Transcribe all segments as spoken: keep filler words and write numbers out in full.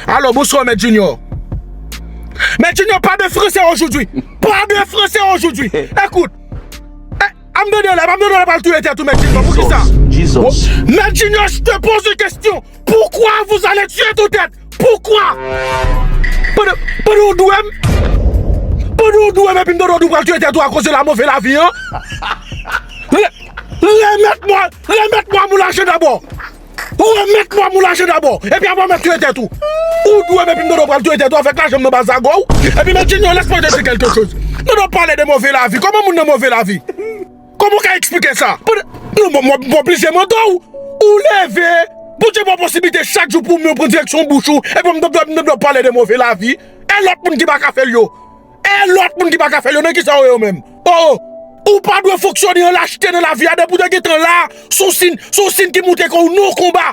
Allô, bonsoir, Maître Junior. Maître Junior, pas de français aujourd'hui. Pas de français aujourd'hui. Écoute, eh, Amdodela, Amdodela pral touye tèt ou, Maître Junior. Poukisa? Maître Junior, je te pose une question. Pourquoi vous allez tuer tout être? Poukwa? Pandan, pandan w dwe m, pandan w dwe m epi m tande w di w pral touye tèt ou akoz de la move lavi an. Re-, remèt mwa, remèt mwa moun lajan dabò. Remèt mwa moun lajan dabò. Epi apre w mèt touye tèt ou. Ou dwe m epi m tande w pral touye tèt ou avèk lajan m nan ba zago w. Epi Maître Junior, laisse-moi te dire quelque chose. Nou nan pale de move lavi. Kòman moun nan move lavi? Kòman w ka eksplike sa? Pandan, non, mwen, mwen, mwen oblije mande w. Ou leve, Bondye ba w posiblite chak jou pou w menm pran direksyon bouch ou, epi w ap pale de move lavi. E lòt moun ki pa ka fè l yo? E lòt moun ki pa ka fè l yo, nan kisa yo ye yo menm? Oh, oh. Ou pa dwe fonksyone an lachte nan lavi a, depi w te gentan la, se yon siy, se yon siy ki montre ke w nan yon konba.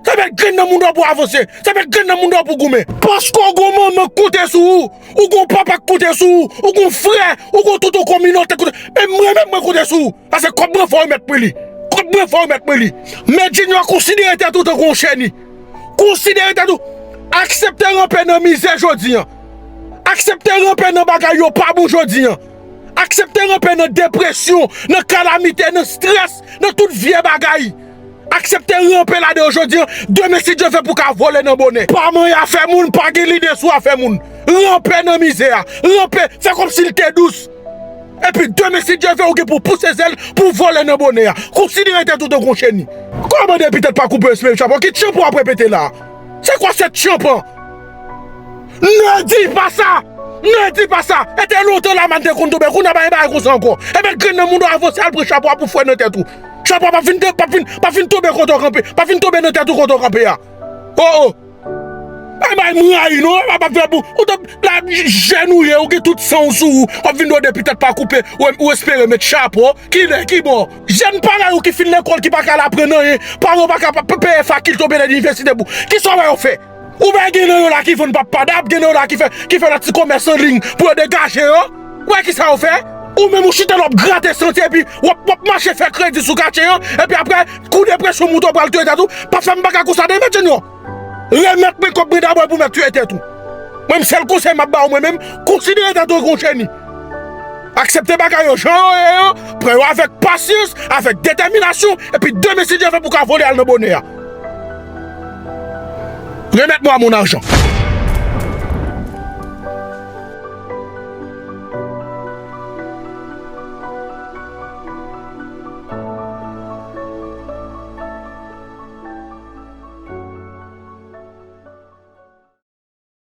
Se mèt grenn nan moun nan pou w avanse. Se mèt grenn nan moun nan pou w goumen. Paske w gon manman k konte sou ou. Ou gon papa k konte sou ou. Ou gon frè. Ou gon tout yon kominote k konte. Men mwen menm mwen konte sou ou. Paske kòb mwen fò w remèt mwen li. Kòb mwen fò w remèt mwen li. Men Junior, konsidere tèt ou tankou yon cheni. Konsidere tèt ou. Aksepte ranpe nan mizè jodi an. Aksepte ranpe nan bagay yo pa bon jodi an. Aksepte ranpe nan depresyon, nan kalamite, nan estrès, nan tout vye bagay. Aksepte ranpe ladan yo jodi an. Demen, si Dye vle, pou w ka vole nan bonè. Pa manyen afè moun, pa gen lide sou afè moun. Ranpe nan mizè a. Ranpe, fè kòmsi l te dous. Epi demen, si Dye vle, ou gen pou w pouse zèl pou w vole nan bonè a. Konsidere tèt ou tankou yon cheni. Kòman depi tèt pa koupe w espere chanpan? Ki chanpan w ap repete la? C'est quoi cette chanpan? Ne dis pas ça! Ne dis pas ça! E te lontan Lamann te konn tonbe, kounye a pa gen bagay konsa ankò. Ebyen, grenn nan moun nan avanse al pran chapo a pou fwe nan tèt ou. Chapo a p ap vin, p ap vin, p ap vin tonbe kote w kanpe, p ap vin tonbe nan tèt ou kote w kanpe a. Oh, oh! Ay, bay m rayi, non? P ap fè pou, ou t ap, la, jèn ou ye, ou gen tout san w sou ou, w ap vin do depi tèt pa koupe, ou, ou espere met chapo, kilè, ki bò? Jèn parèy ou ki fin lekòl, ki pa ka al aprann anyen, paran w pa ka pa peye fakilte oubyen inivèsite pou, kisa w wè yo fè? Oubyen gen nan yo la ki vann pappadap, gen nan yo la ki fè, ki fè lòt ti komès an liy pou yo degaje yo. Ou wè kisa yo fè? Ou menm ou chita la w ap grate santi epi w ap, w ap mache fè kredi sou katye an, epi apre, kou depresyon moute w pral touye tèt ou, pa fè m bagay konsa demen, Junior. Remèt mwen kòb mwen dabò epi w mèt touye tèt ou. Mwen menm sèl konsèy m ap ba w mwen menm, konsidere tèt ou tankou yon cheni. Aksepte bagay yo jan yo ye yo, pran yo avèk pasyans, avèk detèminasyon, epi demen si Dye vle pou w ka vole al nan bonè a. Remèt mwa mon arjan.